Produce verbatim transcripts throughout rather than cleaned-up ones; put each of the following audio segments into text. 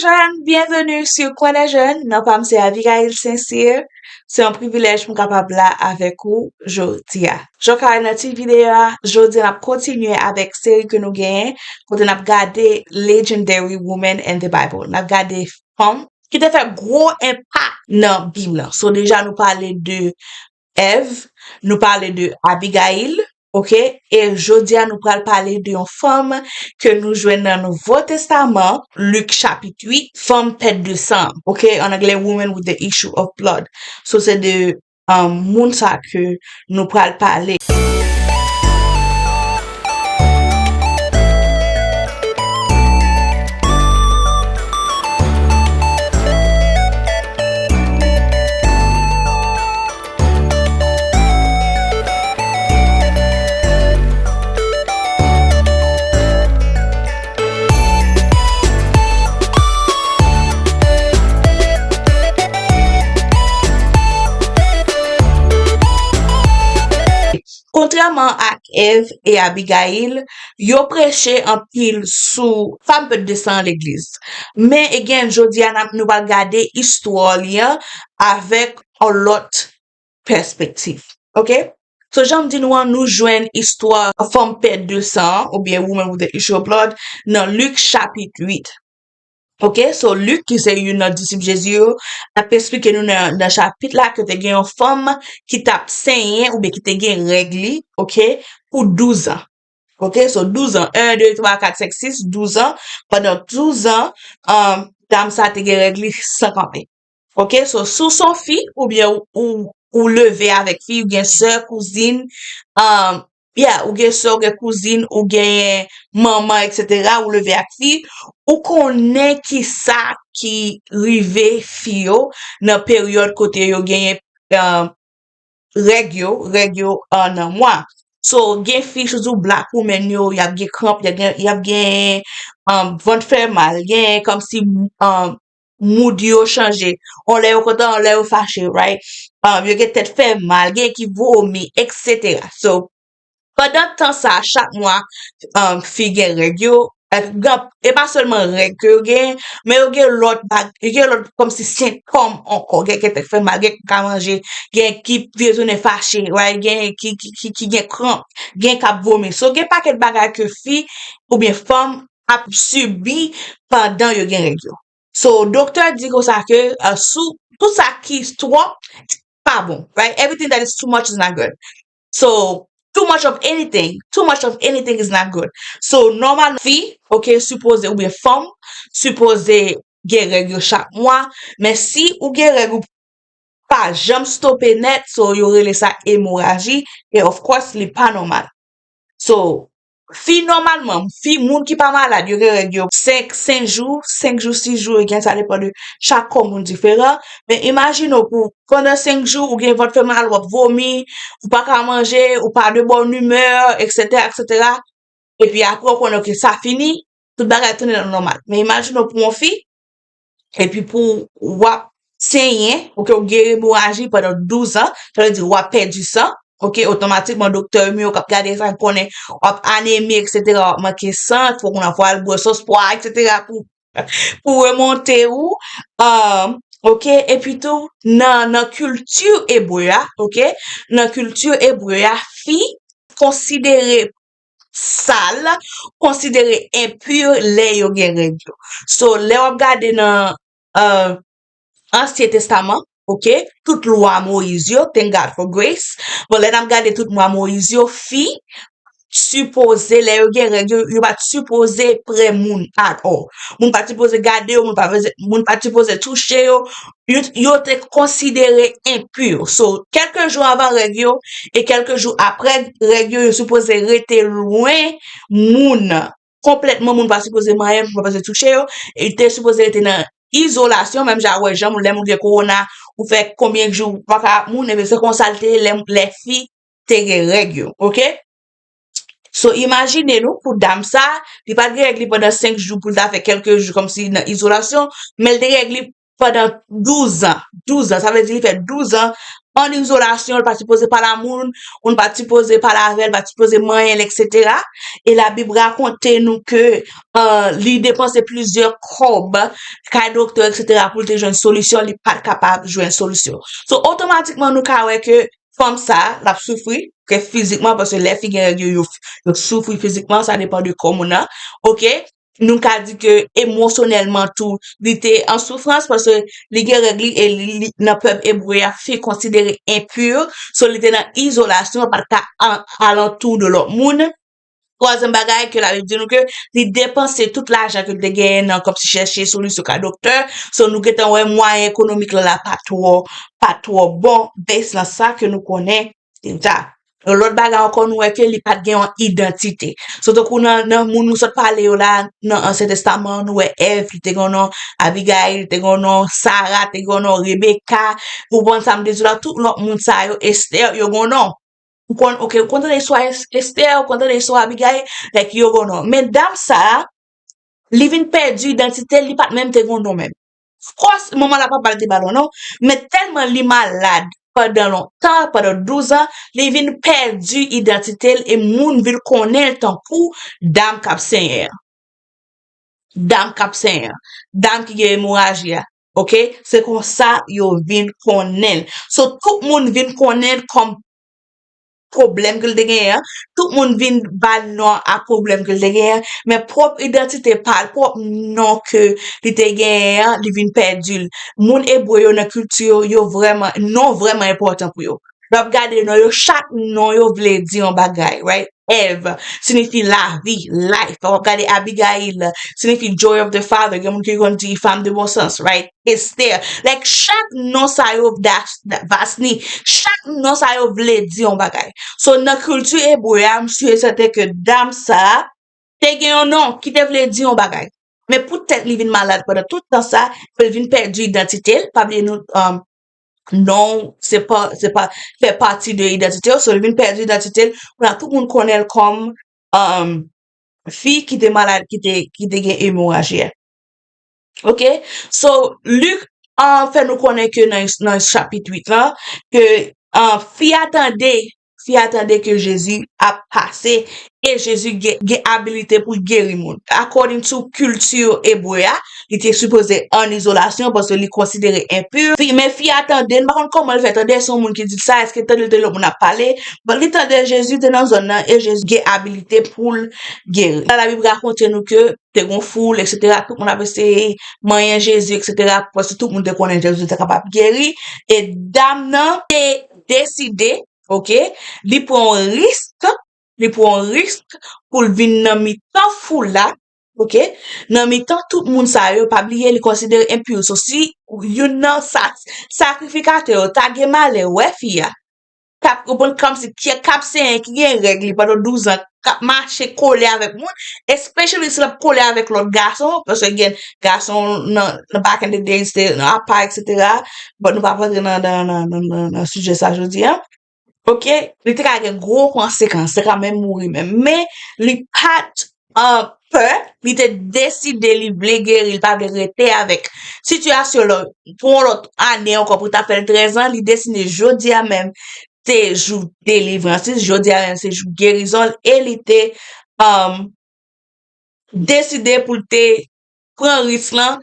Jeunes, bienvenue sur Coin des Jeunes. Non pa m se Abigail Saint-Cyr. Se yon privilèj pou m kapab la avèk ou jodi a. Jan w ka wè nan tit videyo a, jodi a n ap kontinye avèk seri ke nou genyen, kote n ap gade Legendary Women in the Bible. N ap gade fanm ki te fè gwo enpak nan Bib lan. So deja nou pale de Èv, nou pale de Abigail, oke? E jodi a nou pral pale de yon fanm ke nou jwenn nan Nouvo Testaman, Lik chapit uit, fanm pèt de san, oke? An anglè, Woman with the Issue of Blood. So se de um, moun sa ke nou pral pale. Kontrèman ak Èv e Abigail, yo preche anpil sou fanm pèt de san an legliz. Men, again, jodi a, n ap, nou pral gade istwa li an avèk yon lòt pèspektiv. Oke? So, jan m di nou an, nou jwenn istwa fanm pèt de san an, oubyen Woman with the Issue of Blood, nan Lik chapit uit. Oke, so Lik, ki se youn nan disip Jezi yo, ap esplike nou nan, nan chapit la ke te gen yon fanm ki t ap senyen oubyen ki te gen règ li, oke, pou douz an. Oke, so douz an, en, de, twa, kat, senk, sis, douz an. Pandan douz an, um, dam sa te gen règ li san kanpe. Oke, so si w se yon fi, oubyen ou, ou, ou leve avèk fi, ou gen sè, kouzin, um, yeah, ou gen sè, ou gen kouzin, ou gen manman, etsetera, ou leve ak fi, ou konnen ki sa ki rive fi yo nan peryòd kote yo genyen, uh, règ yo, règ yo, uh, nan mwa. So, gen fi, sitou black women yo, y ap gen kranp, y ap gen, y ap gen, um, vant fè mal, gen kòmsi, um, mood yo chanje. On lè yo kontan, on lè yo fache, right? Um, yo gen tèt fè mal, gen ki vomi, etsetera. So, pandan tan sa, chak mwa, um, fi gen règ yo, e pa sèlman règ ke yo gen, men yo gen lòt bag, yo gen lòt kòmsi sentòm ankò. Gen ki tèt fè mal, gen ki pa ka manje, gen ki vye tounen fache, right? Gen ki, ki, ki, ki gen kranp, gen k ap vomi. So, gen pakèt bagay ke fi oubyen fanm ap sibi pandan yo gen règ yo. So, doktè di konsa ke, uh, sou, tout sa ki twòp, pa bon, right? Everything that is too much is not good. So, too much of anything, too much of anything is not good. So, nòmalman, fi, oke, sipoze, oubyen fanm, sipoze gen règ yo chak mwa, men si ou gen règ ou pa janm stope nèt, so yo rele sa emoraji, e of course, li pa nòmal. So, fi nòmalman, fi, moun ki pa malad, yo gen règ yo senk, senk jou, senk jou, sis jou, e gen sa depann de chak kò moun diferan. Men imajine w pou pandan senk jou, ou gen vant fè mal, w ap vomi, ou pa ka manje, ou pa de bòn imè, etsetera, etsetera. Epi apre, ou konnen ke sa fini, tout bagay tounen nan nòmal. Men imajine w pou yon fi, epi pou w ap senyen, oke, ou gen emoraji pandan douz an, sa vle di w ap pèdi san, oke, otomatikman doktè yo, yo k ap gade sa, konnen w ap anemi, etsetera, w ap manke san, fòk ou nan fwa al bwè sòs pwa, etsetera, pou, pou remonte ou, um, oke, epi tou, nan, nan kilti ebre a, oke, nan kilti ebre a, fi konsidere sal, konsidere enpi lè yo gen règ yo. So, lè w ap gade nan, uh, Ansyen Testaman, oke, tout lwa Moyiz yo, thank God for grace. Bon, lè n ap gade tout lwa Moyiz yo, fi sipoze, lè yo gen règ yo, yo pa t sipoze pre moun at all. Moun pa t sipoze gade yo, moun pa, moun pa t sipoze touche yo, yo, yo te konsidere enpi. So, kèlke jou avan règ yo e kèlke jou apre règ yo, yo sipoze rete lwen moun. Konplètman, moun pa sipoze manyen, moun pa sipoze touche yo. E te sipoze rete nan izolasyon, menm jan wè jan moun, lè moun gen kowona, ou fè konbyen jou ou pa ka ak moun, ebyen se konsa l te ye lè, lè fi te gen règ yo, oke? So, imajine nou, pou dam sa, li pa t gen règ li pandan senk jou pou l ta fè kèlke jou kòmsi nan izolasyon, men l te gen règ li pandan douz an. Douz an, sa vle di li fè douz an an izolasyon, li pa t sipoze pale a moun, moun pa t sipoze pale avè l, pa t sipoze manyen l, etsetera. E Labib rakonte nou ke, euh, li depanse plizyè kòb kay doktè, etsetera, pou l te jwenn solisyon, li pa t kapab jwenn solisyon. So, otomatikman, nou ka wè ke fanm sa, l ap soufri, ke fizikman, paske lè fi gen règ yo, yo, yo soufri fizikman, sa depann de kò moun nan, oke? Nou ka di ke emosyonèlman tou, li te an soufrans, paske li gen règ li, e li, li, nan pèp ebre a, fi konsidere enpur, so li te nan izolasyon, pa t ka an, alantou de lòt moun. Twazyèm bagay ke Labib di nou ke li depanse tout lajan ke l te genyen nan kòmsi chèche solisyon ka doktè. So, nou gentan wè mwayen ekonomik la, la pa twò, pa twò bon, base nan sa ke nou konnen deja. Yon lòt bagay ankò, nou wè ke li pa t gen yon idantite. So, tankou nan, nan moun nou sot pale yo la, nan Ansyen Testaman, nou wè Èv, li te gen yon non, Abigayil, li te gen yon non, Sara, te gen yon non, Rebeka, ou konprann sa m vle di la, tout lòt moun sa yo, Estè, yo gen yon non. Ou konn, oke, ou konn tande istwa Es-, Estè, ou konn tande istwa Abigayil, like, yo gen yon non. Men dam sa, li vin pèdi idantite l, li pa t menm te gen yon non menm. Of course, manman l ak papa l te ba l yon non, men tèlman li malad pandan lontan, pandan douz an, li vin pèdi idantite l e moun vin konnen l tankou dam k ap senyen an. Dam k ap senyen an. Dam ki gen emoraji a. Oke? Se konsa yo vin konnen l. So, tout moun vin konnen l kòm pwoblèm ke l te genyen an. Tout moun vin ba l non a pwoblèm ke l te genyen an. Men pwòp idantite pa l, pwòp non ke li te genyen an, li vin pèdi l. Moun ebre yo nan kilti yo, yo vrèman, non vrèman enpòtan pou yo. Lè w ap gade non yo, chak non yo vle di yon bagay, right? Èv siyifi lavi, life. Lè w ap gade Abigayil, siyifi joy of the father. Gen moun ki konn di femme de bon sens, right? Esther. Like, chak non sa yo, Das-, Vasni, chak non sa yo vle di yon bagay. So, nan kilti ebre a, m si e sèten ke dam sa a te gen yon non ki te vle di yon bagay. Men poutèt li vin malad pandan tout tan sa, pou l vin pèdi idantite l, pa bliye nou, um, non, se pa, se pa, fè pati de idantite w, so li vin pèdi idantite l, kounye a tout moun konnen l kòm, um, fi ki te malad, ki te, ki te gen emoraji a. Oke? So, Lik, uh, fè nou konnen ke nan, nan chapit uit lan, ke, uh, fi a tande, fi a tande ke Jezi ap pase, e Jezi gen, gen abilite pou l geri moun. According to kilti ebre a, li te sipoze an izolasyon paske li konsidere enpur. Fi, men fi a tande, m pa konn kòman l fè tande, se yon moun ki di l sa, èske tande l te lòt moun ap pale? But li tande Jezi te nan zòn nan, e Jezi gen abilite pou l geri. Labib rakonte nou ke te gon foul, etsetera. Tout moun ap eseye manyen Jezi, etsetera, paske tout moun te konnen Jezi te kapab geri. E dam nan te deside, oke, li pran yon risk, li pran yon risk pou l vin nan mitan foul la, oke, nan mitan tout moun sa yo, pa bliye li konsidere enpur. So, si youn nan sa, sakrifikatè yo ta gen malè wè fi a, k ap, ou konprann, kòmsi ki, k ap senyen, ki gen règ li pandan douz an, k ap mache kole avèk moun, especially si l ap kole avèk lòt gason, paske gen gason nan, nan back in the days, te nan apa, etsetera. But nou p ap rantre nan, nan, nan, nan, nan, nan sijè sa jodi a. Oke? Li te ka gen gwo konsekans, te ka menm mouri menm. Men, li pa t an pè, li te deside li vle geri, li pa vle rete avèk sitiyasyon lan pou yon lòt ane ankò, pou ta fè l trèz an, li deside jodi a menm, se jou delivrans li, jodi a menm, se jou gerizon l, e li te, um, deside pou l te pran risk lan,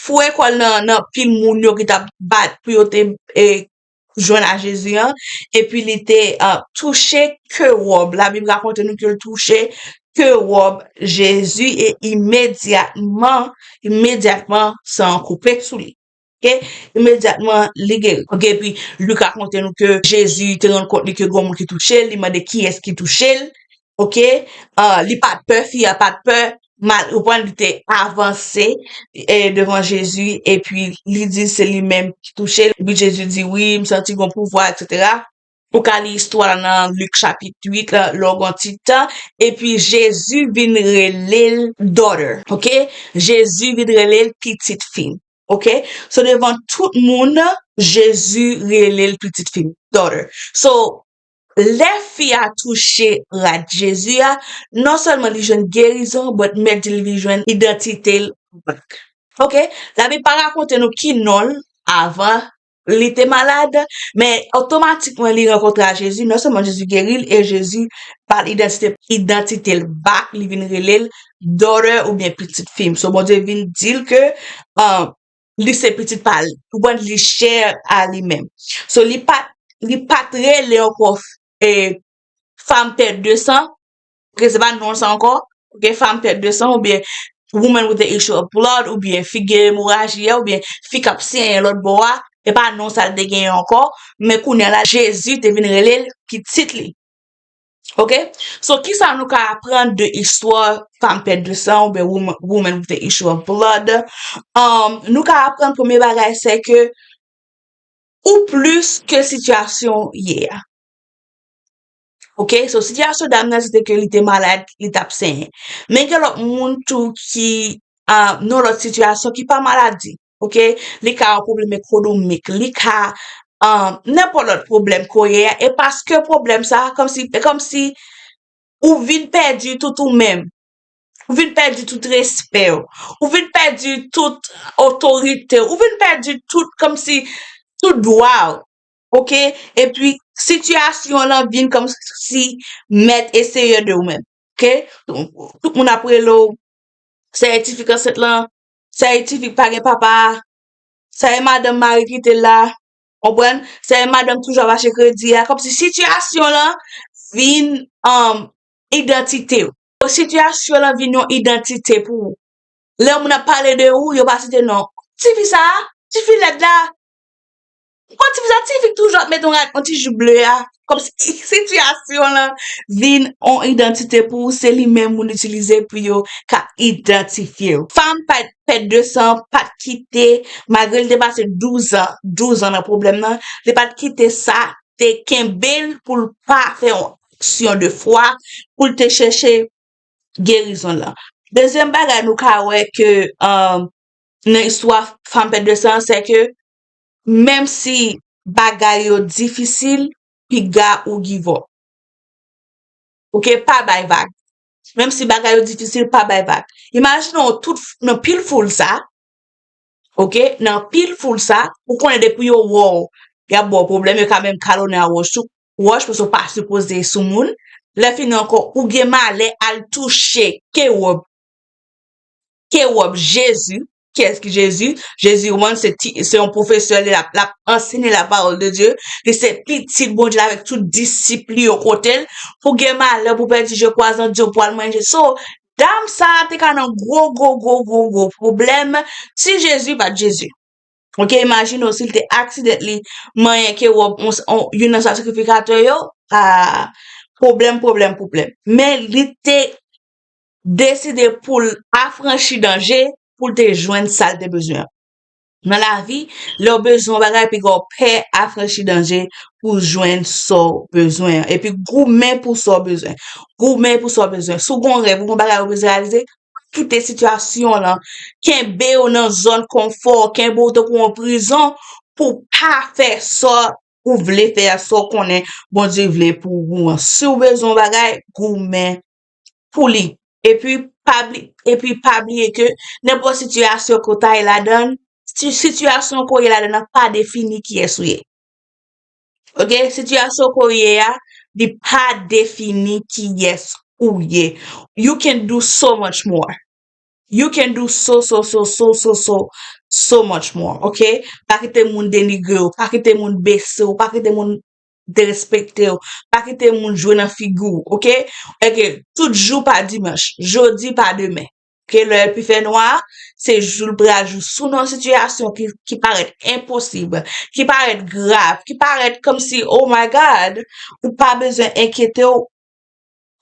foure kò l nan, nan pil moun yo ki t ap bat pou yo te, e, jwenn a Jezi an, epi li te, uh, touche ke wòb. Labib rakonte nou ke l touche ke wòb Jezi e imedyatman, imedyatman, san an koupe sou li. Oke? Imedyatman, li geri. Oke? Epi, Lik rakonte nou ke Jezi te rann kont li ke gon moun ki touche l, li mande kiyès ki touche l. Oke? Ah, li pa t pè, fi a pa t pè, mal, ou konprann, li te avanse, e, devan Jezi, epi li di se li menm ki touche l. Epi Jezi di, "Wi, m santi gon pouvwa, etsetera." Ou ka li istwa la nan Lik chapit uit, la, lè w gon ti tan. Epi Jezi vin rele l daughter, oke? Jezi vin rele l pitit fi m, oke? So, devan tout moun, Jezi rele l pitit fi m, daughter. So, lè fi a touche rad Jezi a, non sèlman li jwenn gerizon, but mèt di li vin jwenn idantite l back. Ok, Labib pa rakonte nou ki non l avan li te malad, men otomatikman li rankontre a Jezi, non sèlman Jezi geri l, e Jezi ba l idantite, idantite l back, li vin rele l daughter oubyen pitit fi m. So, Bondye vin di l ke, um, li se pitit pa l, ou konprann, li share a li menm. So, li pa, li pa t rele ankò, e, fanm pèd de san, ok, se pa non sa ankò, ok, fanm pèd de san, oubyen woman with the issue of blood, oubyen fi gen emoraji a, oubyen fi k ap senyen lòt bò a, e pa non sa l te genyen ankò, men kounye a la, Jezi te vin rele l pitit li. Ok? So, kisa nou ka aprann de istwa fanm pèd de san oubyen woman, woman with the issue of blood? Um, nou ka aprann premye bagay, se ke ou plis ke sitiyasyon w ye a. Ok? So, sitiyasyon dam nan, se te ke li te malad, li t ap senyen. Men gen lòt moun tou ki, ah, nan lòt sitiyasyon ki pa maladi. Ok? Li ka yon pwoblèm ekonomik, li ka, ah, nenpòt lòt pwoblèm ke w ye a. E paske pwoblèm sa, kòmsi, e kòmsi ou vin pèdi tout ou menm. Ou vin pèdi tout respè w. Ou vin pèdi tout otorite w. Ou vin pèdi tout, kòmsi, tout dwa w. Ok? Epi, sitiyasyon lan vin kòmsi mèt e seyè de ou menm. Ok? Tout moun ap rele w, sa e tifi k ansent lan, sa e tifi k pa gen papa a, sa e madanm mari kite l la, konprann? Sa e madanm toujou ap mache kredi a. Kòmsi sitiyasyon lan vin, um, idantite w. Sitiyasyon lan vin yon idantite pou ou. Lè moun ap pale de ou, yo pa site non. Tifi sa a, tifi lèd la. Bon, tifi sa, tifi k toujou ap met yon rad, yon ti jip ble a. Kòmsi sitiyasyon lan vin yon idantite pou ou, se li menm moun itilize pou yo ka idantifye w. Fanm pèd, pèd de san pa t kite, malgre l te pase douz an, douz an nan pwoblèm nan, li pa t kite sa te kenbe l pou l pa fè yon aksyon de fwa, pou l te chèche gerizon lan. Dezyèm bagay nou ka wè ke, um, nan istwa fanm pèd de san, se ke menm si bagay yo difisil, piga ou give up. Ok, pa bay vag. Menm si bagay yo difisil, pa bay vag. Imajine w tout f-, nan pil foul sa, ok, nan pil foul sa, ou konnen depi yo wè w, y ap ba w pwoblèm, yo ka menm kalonnen a wòch sou, wòch, paske w pa sipoze sou moun. Lè fini ankò, ou gen malè al touche kewòb, kewòb Jezi. Kiyès ki Jezi? Jezi, ou konprann, se ti, se yon pwofesè, li ap, l ap ansenye la parole de Dieu. Li se pitit Bondye la avèk tout disip li yo kote l. Pou gen malè, pou pèdi je kwa an di w pral manje. So, dam sa a te ka nan gwo, gwo, gwo, gwo, gwo pwoblèm si Jezi pa t Jezi. Ok, imajine w si l te accidentally manyen kewòb, on, on, youn nan sakrifikatè yo, ah, pwoblèm, pwoblèm, pwoblèm. Men li te deside pou l afranchi danje, pou l te jwenn sa l te bezwen an. Nan lavi, lè w bezwen yon bagay, piga w pè afranchi danje pou w jwenn sa w bezwen an. Epi goumen pou sa w bezwen. Goumen pou sa w bezwen. Si w gen yon rèv, ou gen yon bagay ou bezwen reyalize, pa kite sitiyasyon lan kenbe w nan zòn konfò, kenbe w tankou yon prizon pou w pa fè sa ou vle fè a, sa w konnen Bondye vle pou ou an. Si w bezwen yon bagay, goumen pou li. Epi pa bli-, epi pa bliye ke nenpòt sitiyasyon ke w ta ye ladan l, si-, sitiyasyon ke w ye ladan nan pa defini kiyès ou ye. Ok? Sitiyasyon ke w ye a, li pa defini kiyès ou ye. You can do so much more. You can do so, so, so, so, so, so, so much more, ok? Pa kite moun denigre w, pa kite moun bese w, pa kite moun derespekte w, pa kite moun jwe nan figi w, ok? Ok, tout jou pa dimanch, jodi pa demen. Ok, lè epi fè nwa, se jou l pral jou. Si w nan yon sitiyasyon ki, ki parèt enposib, ki parèt grav, ki parèt kòmsi, oh my God, ou pa bezwen enkyete w,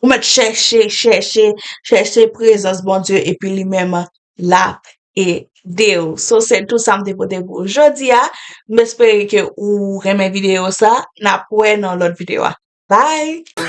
ou mèt chèche, chèche, chèche prezans Bondye epi li menm l ap ede w. So, se tout sa m te pote pou ou jodi a. M espere ke ou renmen videyo sa. N ap wè nan lòt videyo a. Bye!